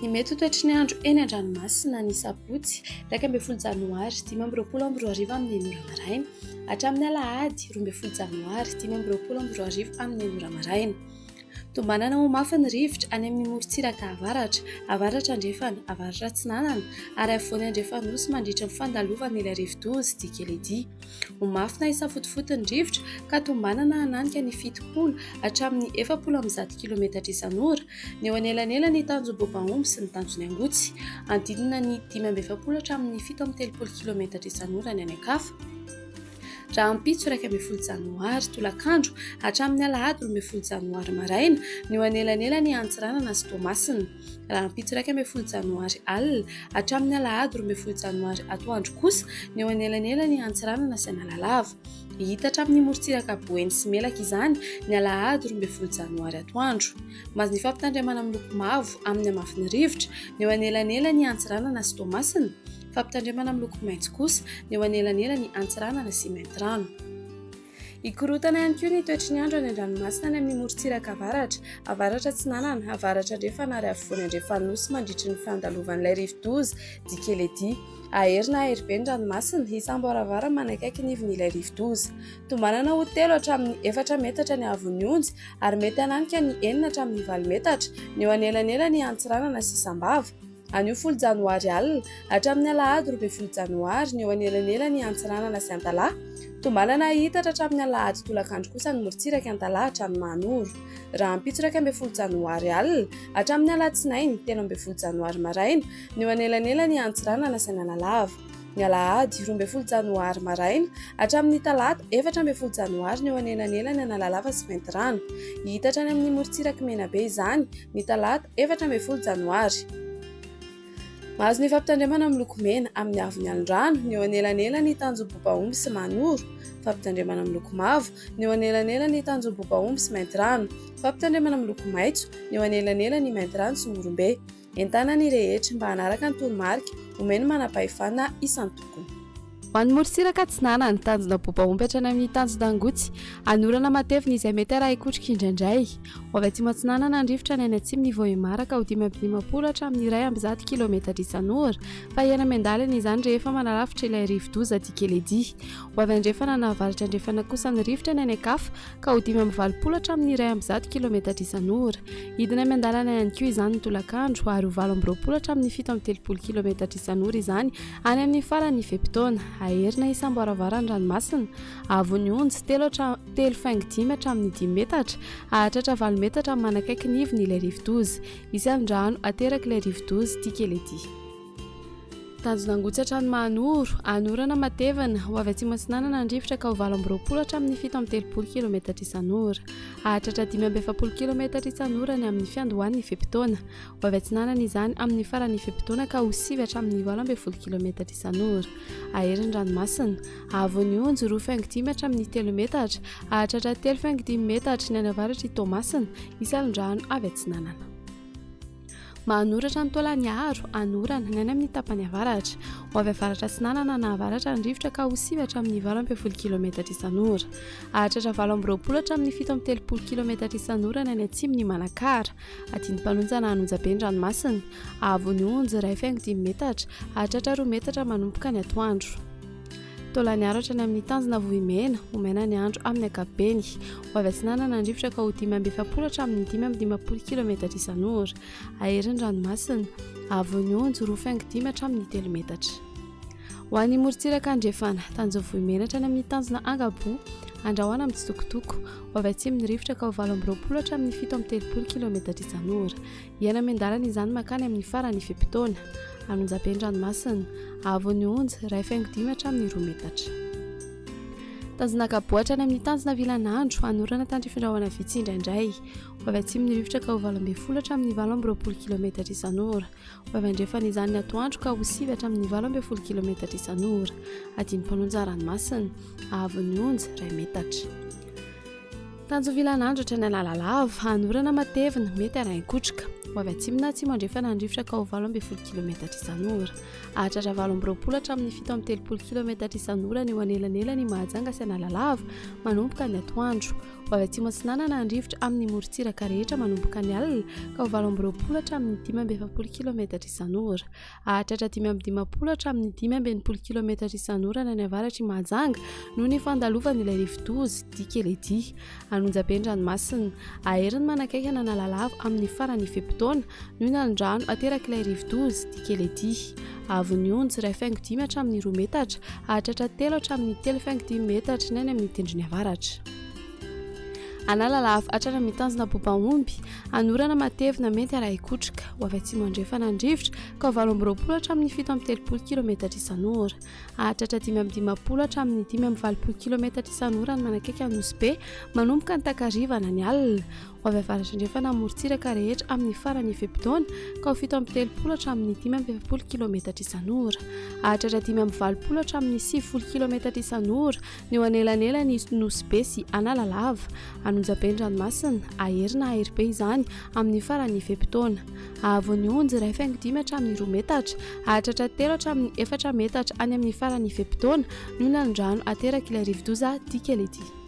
Ny mety ho toetry ny andro eny an-dranomasina ny sabotsy 11 janoary 2025 amin'ny enina ora maraina hatramin'ny alahady 12 janoary 2025 amin'ny enina ora maraina. Tombanana ho mafy ny rivotra any amin'ny morontsiraka avaratra, avaratra andrefana, avaratra atsinanana ary afovoany andrefan'ny Nosy mandritra ny fandalovan'ilay rivodoza Dikeledi. Ho mafy na hisafotofoto ny rivotra ka tombanana hananika ny 70 hatramin'ny 140 kilometatra isan'ora ny eo anelanelan'ny tanjom-Bobaomby sy ny tanjon'i Angotsy. Hanodidina ny 45 hatramin'ny 37 kilometatra isan'ora ny any an-kafa. Rahampitso 11 janoary tolakandro hatramin'ny alahady 12 janoary maraina ny eo anelanelan'i Antsiranana sy Toamasina. Rahampitso 11 janoary alina hatramin'ny alahady 12 janoary atoandro kosa ny eo anelanelan'i Antsiranana sy Analalava. Hita hatramin'ny morontsiraka Boeny sy Melaky izany ny alahady 12 janoary atoandro. Mahazo ny fampitandremana miloko mavo amin'ny hamafin'ny rivotra ny eo anelanelan'i Antsiranana sy Toamasina. Fampitandremana miloko maitso kosa ny eo anelanelan'i Antsiranana sy Maintirano. Hikorontana ihany koa ny toetry ny andro any an-dranomasina any amin'ny morontsiraka avaratra, avaratra atsinanana, avaratra andrefana ary afovoany andrefan'ny Nosy mandritry ny fandalovan'ilay rivodoza Dikeledi. Hahery na hahery be ny ranomasina, hisamboaravoara manakaiky ny ivon'ilay rivodoza. Tombanana ho telo hatramin'ny efatra metatra ny haavon'ny onja ary mety hananika ny enina hatramin'ny valo metatra ny eo anelanelan'i Antsiranana sy Sambava. Anio folo janoary alina hatramin'ny alahady 12 janoary ny eo anelanelan'i Antsiranana sy Antalaha. Tombanana hihitatra hatramin'ny alahady tolakandro kosa ny morontsirak'i Antalaha hatrany Mahanoro. Rahampitso 11 janoary alina hatramin'ny alatsinainy 13 janoary maraina ny eo anelanelan'i Antsiranana sy Analalava. Ny alahady 12 janoary maraina hatramin'ny talata 14 janoary ny eo anelanelan'i Analalava sy Maintirano. Hihitatra any amin'ny morontsirak'i Menabe izany ny talata 14 janoary. Mahazo ny fampitandremana miloko mena amin'ny haavon'ny alon-drano ny eo anelanelan'ny tanjom-bobaomby sy Mahanoro. Fampitandremana miloko mavo ny eo anelanelan'ny tanjom-bobaomby sy Maintirano. Fampitandremana miloko maitso ny eo anelanelan'ny Maintirano sy Morombe. Entana ny rehetra mba hanaraka ny toromarika omen'ny manam-pahefana isan-tokony. Ho an'ny morontsiraka atsinanana, tanjona bobaomby hatrany amin'ny tanjona Angotsy, anorana matevina izay mety arahin-kotroka indraindray. Ho avy atsimo atsinanana ny rivotra any any atsimo ny Vohemar ka ho 55 hatramin'ny 101 kilometatra isan'ora, fa hiaina miandalana izany rehefa manarafitra ilay rivodoza Dikeledi. Ho avy andrefana na avaratra andrefana kosa ny rivotra any any an-kafa ka ho 85 hatramin'ny 101 kilometatra isan'ora. Hidina miandalana ihany koa izany ny tolakandro ary ho 28 hatramin'ny 37 kilometatra isan'ora izany any amin'ny faran'ny fe-potoana. Haherina hisamboaravara ny ranomasina, haavon'ny onjy telo hatra telo faingo dimy hatramin'ny dimy metatra, hahatratra valo metatra manakaiky ny ivony ilay rivodoza. Hisy alon-drano aterak'ilay rivodoza Dikeledi. Tanjona Angotsy hatrany Mahanoro, anorana matevina, ho avy atsimo atsinanana ny rivotra ka ho 28 hatramin'ny 37 kilometatra isan'ora. Hahatratra 45 kilometatra isan'ora ny amin'ny fiandohan'ny fe-potoana. Ho avy atsinanana izany amin'ny faran'ny fe-potoana ka ho 9 hatramin'ny 18 kilometatra isan'ora. Hahery ny ranomasina. Haavon'ny onjy 2,5 hatramin'ny 3 metatra. Hahatratra 3,5 metatra ny any avaratr'i Toamasina, hisy alon-drano avy atsinanana. Manoratra ny Taolagnaro, anorana, ny any amin'ny tapany avaratra. Ho avy avaratra atsinanana na avaratra ny rivotra ka ho sivy hatramin'ny 18 kilometatra isan'ora. Hahatratra 28 hatramin'ny 37 kilometatra isan'ora ny any atsimon'i Manakara. Adin'ny-mpanonja na an'onjabe ny ranomasina. Haavon'ny onjy, 1,5 metatra, hahatratra 2 metatra manomboka ny atoandro. Taolagnaro hatrany amin'ny tanjona Vohimena, ho maina ny andro amin'ny ankapobeny. Ho avy atsinanana ny rivotra ka ho 45 hatramin'ny 55 kilometatra isan'ora. Hahery ny ranomasina. Haavon'ny onjy, 2,5 hatramin'ny 3 metatra. Ho an'ny morontsiraka andrefana, tanjona Vohimena hatrany amin'ny tanjona Angaboa, andrahona mitsitokotoko. Ho avy atsimo ny rivotra ka ho 28 hatramin'ny 37 kilometatra isan'ora. Hiaina miandalana izany mankany amin'ny faran'ny fe-potoana. An'onjabe ny ranomasina. Haavon'ny onja, 1,5 hatramin'ny 2 metatra. Tanjona Ankaboa hatrany amin'ny tanjona Vilanandro, hanorana tandrifindrahona vitsy indraindray. Ho avy atsimo ny rivotra ka ho 18 hatramin'ny 28 kilometatra isan'ora. Ho avy andrefana izany ny atoandro ka ho 9 hatramin'ny 18 kilometatra isan'ora. Adin'ny mpanonja ranomasina. Haavon'ny onja, 1 metatra. Tanjovilan'andro hatrany Analalava, hanorana matevina, mety harahin-kotroka. Ho avy atsimo na atsimo andrefana ny rivotra ka ho 18 kilometatra isan'ora. Hahatratra 28 hatramin'ny 37 kilometatra isan'ora ny eo anelanelan' i Mahajanga sy Analalava manomboka ny atoandro. Ho avy atsimo atsinanana ny rivotra amin'ny morontsiraka rehetra manomboka ny alina ka ho 28 hatramin'ny 45 kilometatra isan'ora. Hahatratra 55 hatramin'ny 65 kilometatra isan'ora ny any avaratr'i Mahajanga noho ny fandalovan'ilay rivodoza, Dikeledi. An'Onjabe ny ranomasina. Ahery ny manakaiky an'Analalava amin'ny faran'ny fe-potoana noho ny alon-drano aterak'ilay rivodoza, Dikeledi. Haavon'ny onja, 1,5 hatramin'ny 2 metatra, hahatratra 3 hatramin'ny 3,5 metatra ny any amin'ny tendrony avaratra. Analalava hatrany amin'ny tanjona Bobaomby, hanorana matevina mety arahi-kotroka, ho avy atsimo andrefana ny rivotra ka ho 28 hatramin'ny 37 kilometatra isan'ora. Hahatratra 55 hatramin'ny 85 kilometatra isan'ora ny manakaiky an'i Nosy Be manomboka ny takariva na ny alina. Ho avy avaratra andrefana amin'ny morontsiraka rehetra amin'ny faran'ny fe-potoana ka ho 37 hatramin'ny 45 kilometatra isan'ora. Hahatratra 85 hatramin'ny 90 kilometatra isan'ora ny eo anelanelan'i Nosy Be sy Analalava. An'Onjabe ny ranomasina, hahery na hahery be izany amin'ny faran'ny fe-potoana. Hahavon'ny onjy 1,5 hatramin'ny 2 metatra, hahatratra 3 hatramin'ny 4 metatra any amin'ny faran'ny fe-potoana noho ny alon-drano aterak'ilay rivodoza Dikeledi.